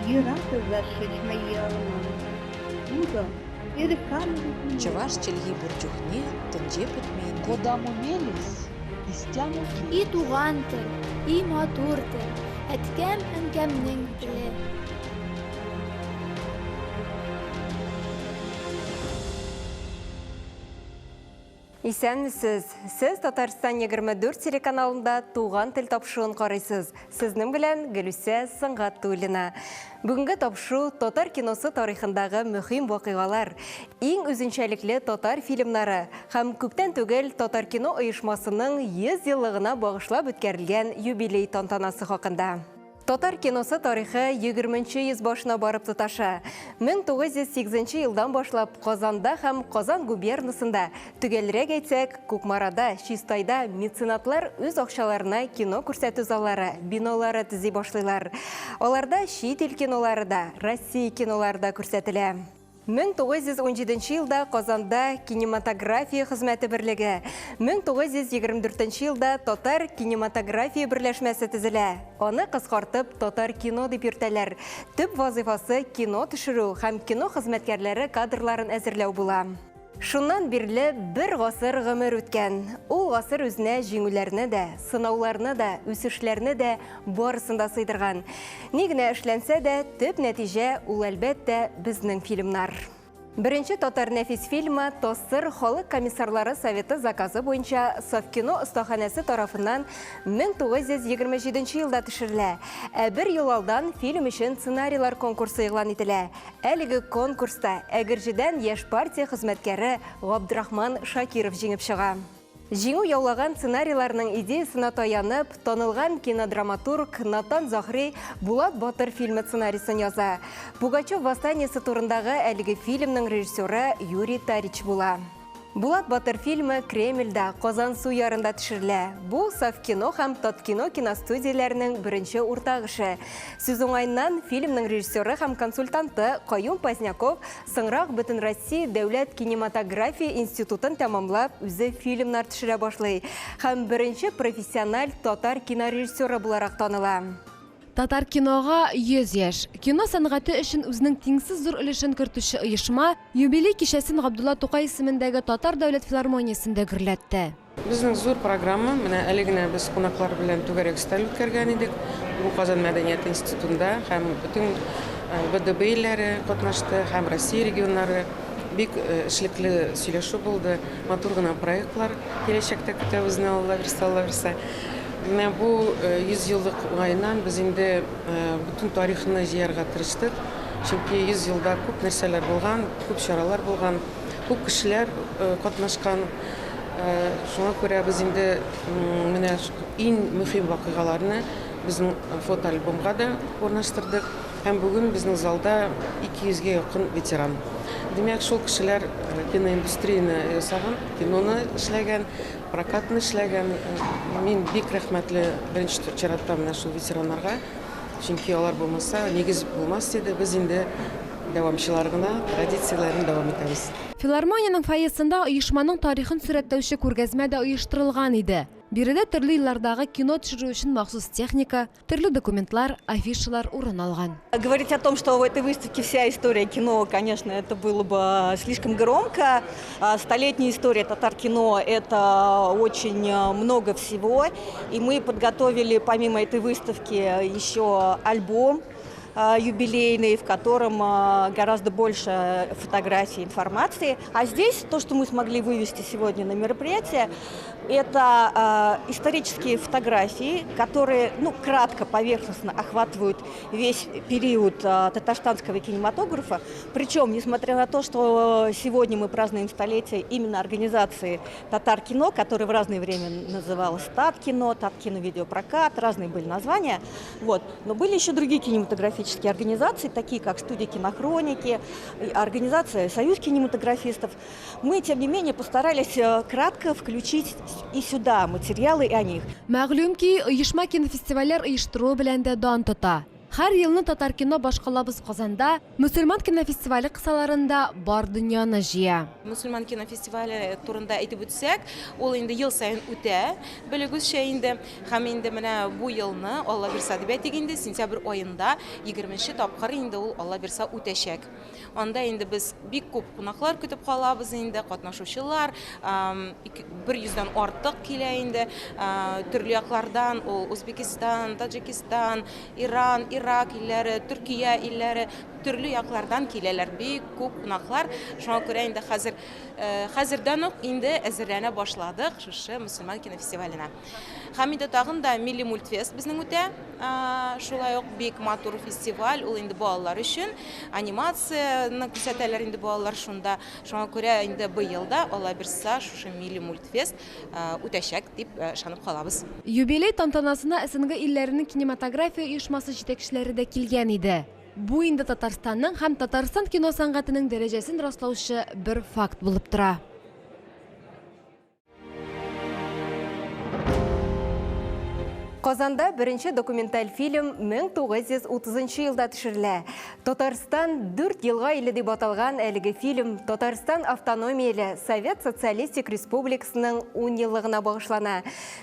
Йӑратӑ зашедшая Утӑ, Чӑваш чӗлхи пур чухне тӗнче пӗтмен. Кодамо мелесь, истямо И туган тел, и матур тел, әткәм-әнкәмнең теле. Исәнмесез! Сез Татарстан 24 телеканалында Туган тел тапшыруын карыйсыз. Сезнең белән Гөлүсә Сөнгатуллина. Бүгенге тапшыру татар киносы тарихындагы мөһим вакыйгалар, иң үзенчәлекле татар фильмнары һәм күптән түгел Татаркино оешмасының 100 еллыгына багышлап үткәрелгән юбилей тантанасы хакында. Татар киносы тарихы егерменче йөз башына барып тоташа. 1908 елдан башлап Казанда һәм Казан губернасында, төгәлрәк әйтсәк, Кукмарада, Чистайда меценатлар үз акчаларына кино күрсәтү заллары, биналары төзи башлыйлар. Аларда чит ил кинолары да, Россия кинолары да күрсәтелә. 1917 елда Казанда кинематография хезмәте берлеге, 1924 елда Татар кинематография берләшмәсе төзелә. Аны кыскартып Татар кино дип йөртәләр. Төп вазыйфасы кино төшерү һәм кино хезмәткәрләре кадрларын әзерләү була. Шуннан бирле бер гасыр гомер үткән. Ул гасыр үзенә җиңүләрне дә, сынауларны да, үсешләрне дә, барысын да сыйдырган. Ни генә эшләнсә дә, төп нәтиҗә ул, әлбәттә, безнең фильмнар. Беренче татар нәфис фильмы ТАССР Халык комиссарлары Советы заказы буенча Совкино остаханәсе тарафыннан 1927 елда төшерелә. Ә бер ел алдан фильм өчен сценарийлар конкурсы игълан ителә. Әлеге конкурста Әгерҗедән яшь партия хезмәткәре Габдрахман Шакиров җиңеп чыга. Җиңү яулаган сценарийларның идеясына таянып, танылган кинодраматург Натан Заһри Булат батыр фильмы сценарийсын яза. Пугачев восстаниесе турындагы әлеге фильмның режиссеры Юрий Тарич була. Булат батыр фильмы Кремльдә, Казансу ярында төшерелә. Бу Совкино һәм Таткино киностудияләренең беренче уртак эше. Сүз уңаеннан, фильмның режиссеры һәм консультанты Каюм Поздняков Соңрак Бөтенроссия дәүләт кинематография институтын тәмамлап, үзе фильмнар төшерә башлый һәм беренче профессиональ татар кинорежиссеры буларак таныла. Татар кинога 100 яшь. Кино сәнгате өчен үзенең тиңсез зур өлешен кертүче оешма юбилей кичәсен Габдулла Тукай исемендәге Татар дәүләт филармониясендә гөрләтте. Безнең зур программа. Менә әле генә без кунаклар белән түгәрәк өстәл үткәргән идек. Бу Казан мәдәният институтында һәм бөтен ВДБ илләре катнашты һәм Россия регионнары. Бик эшлекле сөйләшү булды. Матур гына проектлар киләчәктә көтә безне, Алла бирсә, Алла бирсә. Менә бу 100 еллык уңаеннан без инде бөтен тарихны җыярга тырыштык. Чөнки 100 елда күп нәрсәләр булган, күп чаралар булган. Күп кешеләр катнашкан. Шуңа күрә без инде менә иң мөһим вакыйгаларны безнең фотоальбомга да урнаштырдык. Һәм бүген безнең залда 200 гә якын ветеран. Димәк, шул кешеләр киноиндустрияне ясаган, киноны эшләгән, прокатны эшләгән. Мин бик рәхмәтле беренче чиратта менә шул ветераннарга. Чөнки алар булмаса, нигез булмас иде. Без инде дәвамчылар гына, традицияләрне дәвам итәбез. Филармониянең фойесында оешманың тарихын сурәтләүче күргәзмә дә оештырылган иде. Биредә төрле еллардагы кино төшерү өчен махсус техника, төрле документлар, афишалар урын алган. Говорить о том, что в этой выставке вся история кино, конечно, это было бы слишком громко. Столетняя история татаркино – это очень много всего. И мы подготовили, помимо этой выставки, еще альбом юбилейный, в котором гораздо больше фотографий, информации. А здесь то, что мы смогли вывести сегодня на мероприятие, это исторические фотографии, которые, ну, кратко, поверхностно охватывают весь период татарстанского кинематографа. Причем, несмотря на то, что сегодня мы празднуем столетие именно организации Татаркино, которое в разное время называлось Таткино, Таткино видеопрокат, разные были названия. Вот. Но были еще другие кинематографические организации, такие как студия кинохроники, организация Союз кинематографистов. Мы, тем не менее, постарались кратко включить и сюда материалы и о них. Мәгълүм ки, оешма кинофестивальләр оештыруы белән дә дан тота. Һәр елны Татаркино башкалабыз Казанда мөселман кинофестивале кысаларында бар дөньяны җыя. Мөселман кинофестивале турында әйтеп үтсәк, ул инде ел саен үтә, белегезчә инде. Һәм инде менә бу елны, Алла бирса дип әйтик инде, сентябрь аенда егерменче тапкыр инде ул, Алла бирса, үтәчәк. Анда инде без бик күп кунаклар көтеп калабыз инде, катнашучылар, бер йөздән артык килә инде, төрле яклардан, ул Узбекистан, Таджикистан, Иран, Ирак илләре, Төркия илләре, төрле яклардан киләләр бик күп кунаклар. Шуңа күрә инде хәзер, хәзердән үк инде әзерләнә башладык шушы мөселман кинофестиваленә. Һәм инде тагын да Милли мультфест безнең үтә. Шулай ук бик матур фестиваль, ул инде балалар өчен. Анимацияне күрсәтәләр инде балалар шунда. Шуңа күрә инде быел да, Алла бирса, шушы Милли мультфест үтәчәк дип ышанып калабыз. Юбилей тантанасына СНГ илләренең кинематография оешмасы җитәкчеләре дә килгән иде. Бу инде Татарстанның һәм Татарстан кино сәнгатенең дәрәҗәсен раслаучы бер факт булып тора. Казанда беренче документаль фильм 1930 елда төшерелә. Татарстан дүрт елга иле дип аталган әлеге фильм Татарстан автономияле Совет Социалистик Республикасының 10 еллыгына багышлана.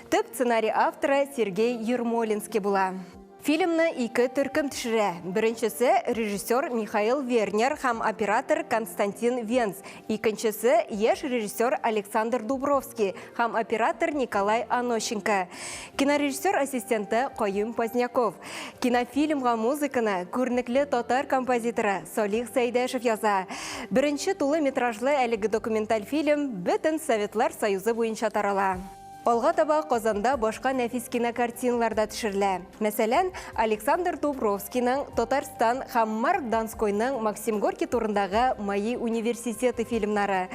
Төп сценарий авторы Сергей Ермолинский була. Фильмны ике төркем төшерә. Беренчесе режиссер Михаил Вернер һәм оператор Константин Венц. Икенчесе яшь режиссер Александр Дубровский һәм оператор Николай Анощенко. Кинорежиссер ассистенты Каюм Поздняков. Кинофильмга музыканы күренекле татар композиторы Салих Сәйдәшев яза. Беренче тулы метражлы әлеге документаль фильм бөтен Советлар Союзы буенча тарала. Алга таба Казанда башка нәфис кинокартиналар да төшерелә. Мәсәлән, Александр Дубровскийның Татарстан һәм Марк Донскойның Максим Горький турындагы Мои университеты фильмнары.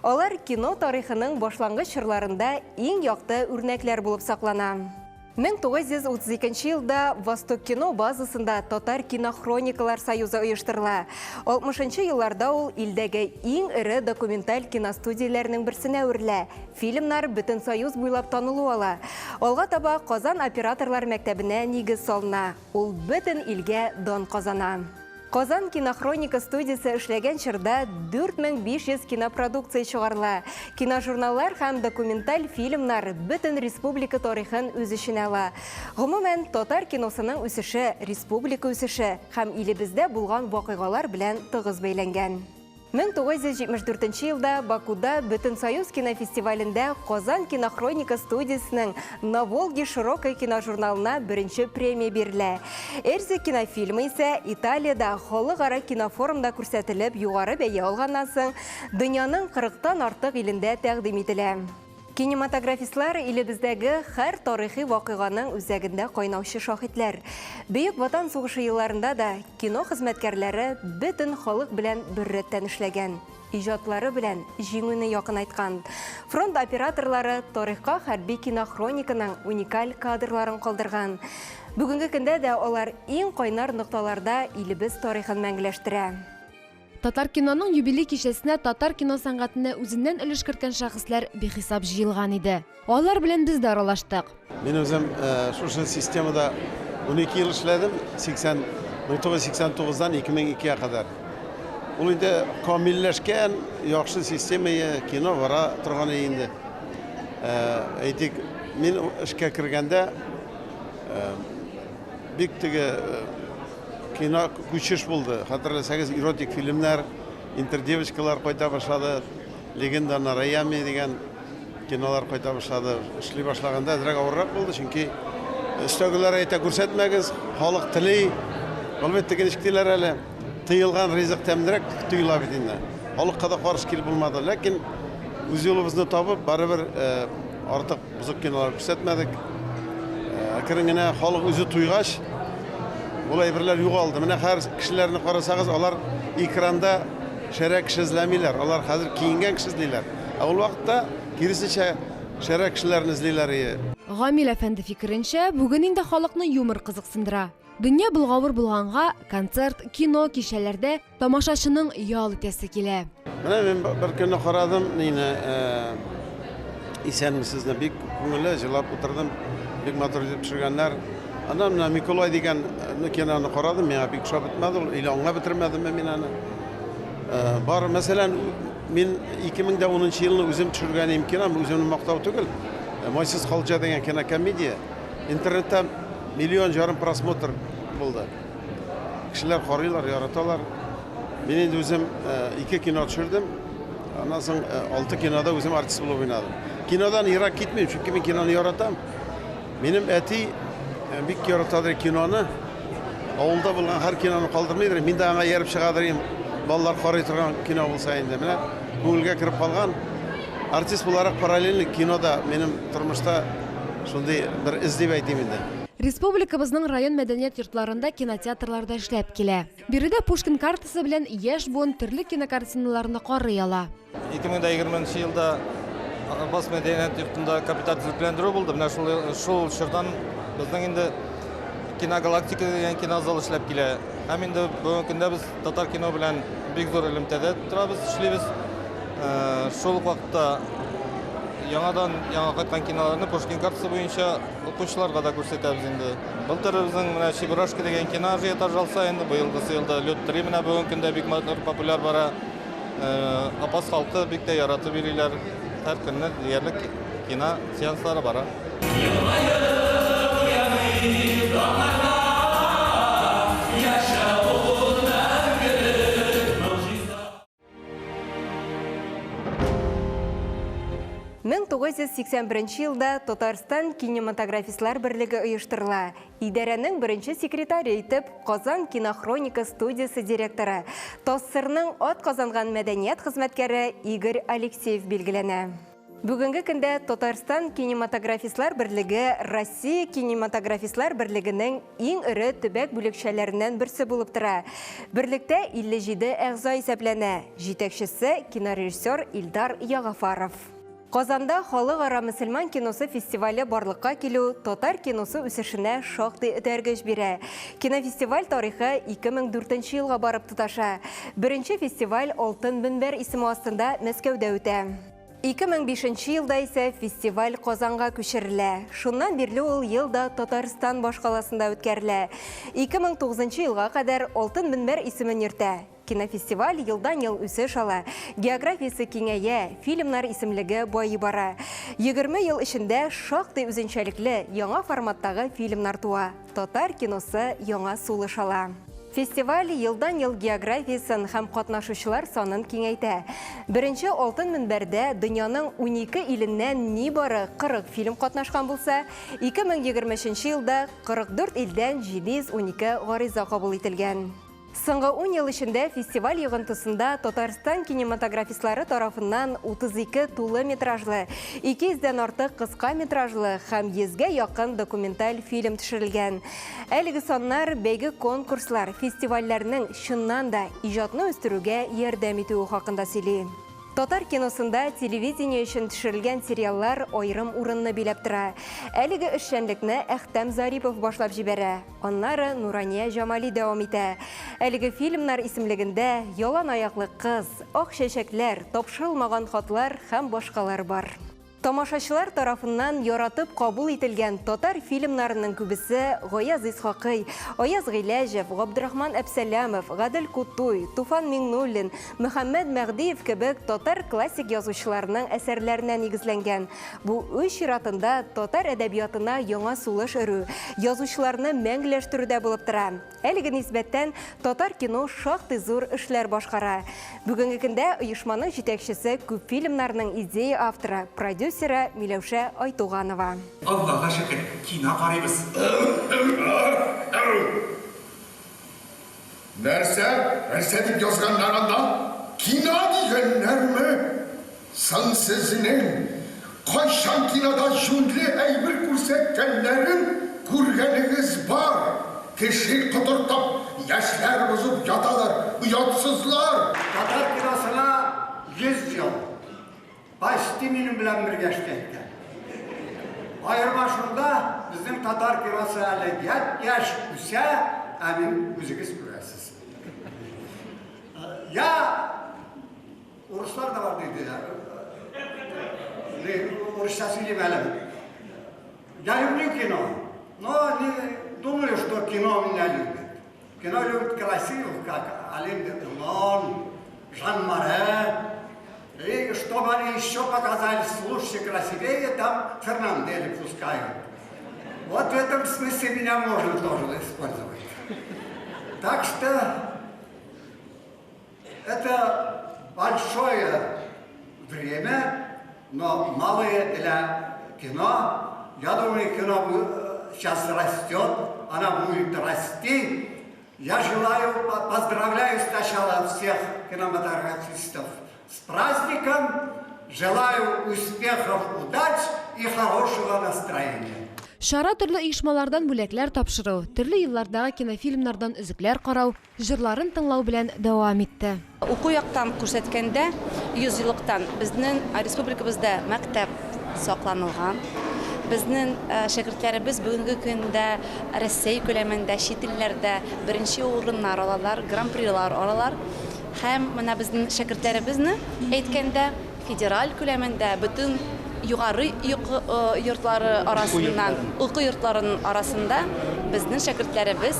Алар кино тарихының башлангыч чорларында иң якты үрнәкләр булып саклана. 1932 елда Восток кино базасында Татар кинохроникалар союзы оештырыла. 60 елларда ул илдәге иң эре документаль киностудияләрнең берсенә әверелә. Фильмнар бөтен союз буйлап танылу ала. Алга таба Казан операторлар мәктәбенә нигез салына. Ул бөтен илгә дан казана. Казан кинохроника студиясе эшләгән чорда 4500 кинопродукция чыгарыла. Киножурналлар һәм документаль фильмнар бөтен республика тарихын үз эченә ала. Гомумән, татар киносының үсеше, республика үсеше һәм илебездә булган вакыйгалар белән тыгыз бәйләнгән. 1974 елда Бакуда Бөтенсоюз кинофестивалендә Казан кинохроника студиясенең На Волге широкой киножурналына беренче премия бирелә. Эрзи кинофильмы исә Италиядә халыкара кинофорумда күрсәтелеп югары бәя алганнан соң дөньяның кырыктан артык илендә тәкъдим ителә. Кинематографистлар илебездәге һәр тарихи вакыйганың үзәгендә кайнаучы шаһитләр. Бөек Ватан сугышы елларында да кино хезмәткәрләре бөтен халык белән беррәттән эшләгән, иҗатлары белән җиңүне якынайткан. Фронт операторлары тарихка хәрби кинохрониканың уникаль кадрларын калдырган. Бүгенге көндә дә алар иң кайнар нокталарда илебез тарихын мәңгеләштерә. Татар киноның юбилей кичәсенә татар кино сәнгатенә үзеннән өлеш керткән шәхесләр бихисап җыелган иде. Алар белән без дә аралаштык. Мин үзем шушы системада 12 ел эшләдем, 1989-дан 2002-гә кадәр. Ул инде камилләшкән, яхшы система, кино бара торган инде. Әйтик, мин эшкә кергәндә бик теге кино күчеш булды. Хәтерләсәгез, эротик фильмнар, интердевочкалар кайта башлады, Легенда на Раяме дигән кинолар кайта башлады. Эшли башлаганда әзрәк авыррак булды, чөнки өстәгеләр әйтә, күрсәтмәгез, халык тели. Әлбәттә, ничек диләр әле, тыелган ризык тәмлерәк тоела бит инде. Халыкка да каршы килеп булмады, ләкин үз юлыбызны табып, барыбер артык бозык кинолар күрсәтмәдек. Әкрен генә халык үзе туйгач, ул әйберләр югалды. Менә хәзер кешеләрне карасагыз, алар экранда шәрә кеше эзләмиләр, алар хәзер киенгән кеше эзлиләр. Ә ул вакытта киресенчә шәрә кешеләрне эзлиләр иде. Гамил әфәнде фикеренчә, бүген инде халыкны юмор кызыксындыра. Дөнья болгавыр булганга, концерт, кино, кичәләрдә тамашачының ял итәсе килә. Менә мин бер көнне карадым, нине, Исәнмесезне, бик күңелле, җырлап утырдым, бик матур итеп төшергәннәр. Аннан менә Микулай дигән киноны карадым, миңа бик ошап бетмәде ул, или аңлап бетермәдемме мин аны. Бар, мәсәлән, мин 2010 елны үзем төшергән идем кино, үземне мактау түгел. Майсыз Халҗа дигән кинокомедия. Интернетта миллион ярым просмотр булды. Кешеләр карыйлар, яраталар. Мин инде үзем ике кино төшердем. Аннан соң алты кинода үзем артист булып уйнадым. Кинодан ерак китмим, чөнки мин киноны яратам. Минем әти бик яратадыр киноны. Авылда булган һәр киноны калдырмыйдыр. Мин дә аңа ияреп чыгадыр идем. Балалар карый торган кино булса инде. Менә күңелгә кереп калган. Артист буларак параллельно кино да минем тормышта шундый бер эз дип әйтим инде. Республикабызның район мәдәният йортларында кинотеатрлар да эшләп килә. Биредә Пушкин картасы белән яшь буын төрле кинокартиналарны карый ала. 2020 нче елда Апас мәдәният йортында капиталь төзекләндерү булды. Менә шул, шул чордан безнең инде Киногалактика дигән кинозал эшләп килә. Һәм инде бүгенге көндә без татар кино белән бик зур элемтәдә торабыз, эшлибез. Э, шул ук вакытта яңадан яңа кайткан киноларны Пушкин картасы буенча укучыларга да күрсәтәбез инде. Былтыр безнең менә Чебурашка дигән кино ажиотаж алса, инде быелгысы елда Лед 3 менә бүгенге көндә бик матур популяр бара. Э, Апас халкы бик тә яратып йөриләр. Һәр көнне диярлек кино сеанслары бара. «1981 елда Татарстан кинематографистлар берлеге оештырыла. Идарәнең беренче секретаре итеп Казан кинохроника студиясе директоры, ТАССРның атказанган мәдәният хезмәткәре Игорь Алексеев билгеләнә. Бүгенге көндә Татарстан кинематографистлар берлеге Россия кинематографистлар берлегенең иң эре төбәк бүлекчәләреннән берсе булып тора. Берлектә 57 әгъза исәпләнә. Җитәкчесе кинорежиссер Илдар Ягафаров. Казанда халыкара мөселман киносы фестивале барлыкка килү татар киносы үсешенә шактый этәргеч бирә. Кинофестиваль тарихы 2004 елга барып тоташа. Беренче фестиваль Алтын мөнбәр исеме астында Мәскәүдә үтә. 2005 елда исә фестиваль Казанга күчерелә. Шуннан бирле ул ел да Татарстан башкаласында үткәрелә. 2009 елга кадәр Алтын мөнбәр исемен йөртә. Кинофестиваль елдан-ел үсеш ала, географиясе киңәя, фильмнар исемлеге байый бара. 20 ел эчендә шактый үзенчәлекле, яңа форматтагы фильмнар туа. Татар киносы яңа сулыш ала. Фестиваль елдан-ел географиясен һәм катнашучылар санын киңәйтә. Беренче Алтын мөнбәрдә дөньяның 12 иленнән нибары 40 фильм катнашкан булса, 2023 елда 44 илдән 712 гариза кабул ителгән. Соңгы ун ел эчендә фестиваль йогынтысында Татарстан кинематографистлары тарафыннан 32 тулы метражлы, 200 дән артык кыска метражлы һәм 100 гә якын документаль фильм төшерелгән. Әлеге саннар бәйге-конкурслар, фестивальләрнең чыннан да иҗатны үстерүгә ярдәм итүе хакында сөйли. Татар киносында телевидение өчен төшерелгән сериаллар аерым урынны биләп тора. Әлеге эшчәнлекне Әхтәм Зарипов башлап җибәрә. Аннары Нурания Җамали дәвам итә. Әлеге фильмнар исемлегендә Ялан аяклы кыз, Ак чәчәкләр, Тапшырылмаган хатлар һәм башкалар бар. Тамашачылар тарафыннан яратып кабул ителгән татар фильмнарының күбесе Гаяз Исхакый, Аяз Гыйләҗев, Габдрахман Әпсәләмов, Гадел Кутуй, Туфан Миңнуллин, Мөхәммәд Мәһдиев кебек татар классик язучыларының әсәрләренә нигезләнгән. Бу үз чиратында татар әдәбиятына яңа сулыш өрү, язучыларны мәңгеләштерү дә булып тора. Әлеге нисбәттән татар кино шактый зур эшләр башкара. Бүгенге көндә оешманың җитәкчесе күп фильмнарның идея авторы, продюсеры Миләүшә Айтуганова. Аллага шөкер, кино карыйбыз. Нәрсә? Нәрсә дип язганнар анда? Кино дигәннәрме? Соң сезнең кайчан кинода җүнле әйбер күрсәткәннәрен күргәнегез бар? Кеше котыртып, яшьләр бозып яталар, оятсызлар! Татар киносына 100 ел. Почти минем белән бергә эштә икән. Аерма шунда, безнең татар киносы әле япь-яшь үсә, ә мин үзегез күрәсез. Я Урыслар да бар диделәр. Урысча сөйлим әле. Я люблю кино, но не... думаю, что кино меня любит. Кино любит красивых, как Ален Делон, Жан Маре. И чтобы они еще показались лучше, красивее, там Фернанделя пускают. Вот в этом смысле меня можно тоже использовать. Так что это большое время, но малое для кино. Я думаю, кино сейчас растет, она будет расти. Я желаю, поздравляю сначала всех кинематографистов с праздником, желаю успехов, удач и хорошего настроения. Чара төрле оешмалардан бүләкләр тапшыру, төрле еллардагы кинофильмнардан өзекләр карау, җырларын тыңлау белән дәвам итте. Уку яктан күрсәткәндә, 100 еллыктан безнең республикабызда мәктәп сакланылган. Безнең шәкертләребез бүгенге көндә Россия күләмендә, чит илләрдә беренче урыннар алалар, гран-прилар алалар. Һәм менә безнең шәкертләребезне әйткәндә, федераль күләмендә бөтен югары йортлары арасыннан, уку йортларының арасында безнең шәкертләребез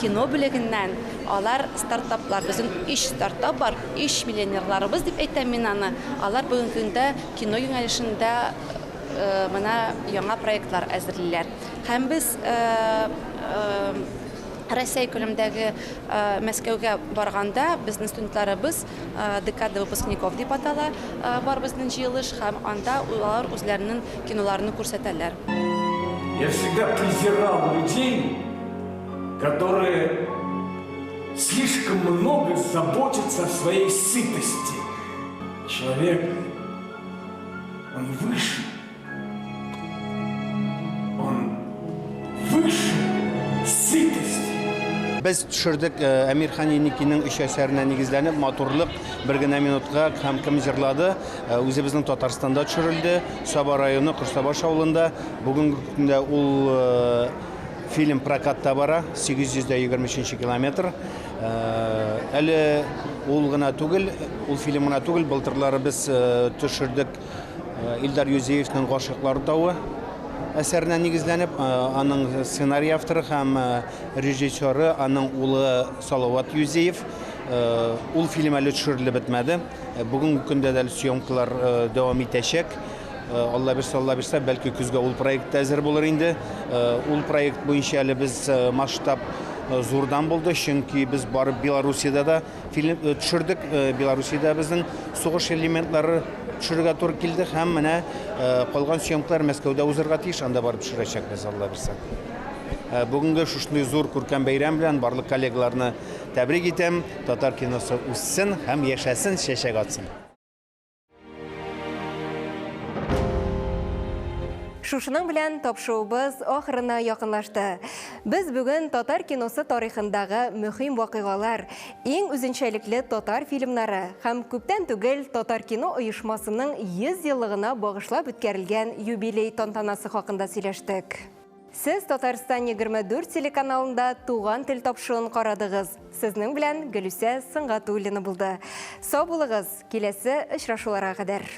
кино бүлегеннән алар стартаплар, безнең 3 стартап бар, 3 миллионерларыбыз дип әйтәм мин аны. Алар бүгенге көндә кино юнәлешендә менә яңа проектлар әзерлиләр. Һәм без Россия күләмдәге Мәскәүгә барганда безнең студентларыбыз декада выпускников дип атала бар безнең җыелыш, һәм анда алар үзләренең киноларын күрсәтәләр. Я всегда презирал людей, которые слишком много заботятся о своей сытости. Человек, он выше. Он выше сытости. Без төшердек Әмирхан Еникинең өч әсәренә нигезләнеп, матурлык бер генә минутка һәм кем җырлады. Үзебезнең Татарстанда төшерелде, Саба районы Корсабаш авылында. Бүгенге көндә ул фильм прокатта бара, 823 километр. Әле ул гына түгел, ул фильм гына түгел, былтырлары без төшердек Илдар Юзеевның Гашыйклар тавы әсәренә нигезләнеп, аның сценарий авторы һәм режиссеры, аның улы Салават Юзеев. Ул фильм әле төшерелеп бетмәде. Бүгенге көндә дә съемкалар дәвам итәчәк. Алла бирсә, Алла бирсә, бәлки көзгә ул проект әзер булыр инде. Ул проект буенча әле без масштаб зурдан булды, чөнки без барып Белоруссиядә дә фильм төшердек. Белоруссиядә безнең сугыш элементлары төшерергә туры килде һәм менә калган съемкалар Мәскәүдә узырга тиеш, анда барып төшерәчәкбез, Алла бирсә. Бүгенге шушындый зур күркәм бәйрәм белән барлык коллегаларны тәбрик итәм. Татар киносы үссен һәм яшәсен, чәчәк атсын. Шушының белән тапшыруыбыз ахырына якынлашты. Без бүген татар киносы тарихындагы мөһим вакыйгалар, иң үзенчәлекле татар фильмнары һәм күптән түгел татар кино оешмасының 100 еллыгына багышлап үткәрелгән юбилей тантанасы хакында сөйләштек. Сез Татарстан 24 телеканалында Туган тел тапшыруын карадыгыз. Сезнең белән Гөлүсә Сөнгатуллина булды. Сау булыгыз, киләсе очрашуларга кадәр.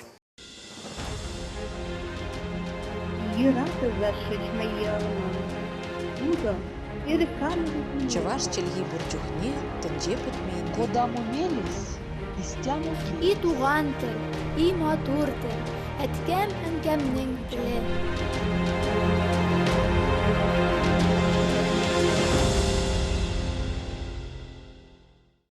Чӑваш чӗлхи пур чухне тӗнче пӗтмен. Кодамо мелесь, истямо И туган тел, и матур тел, әткәм-әнкәмнең теле.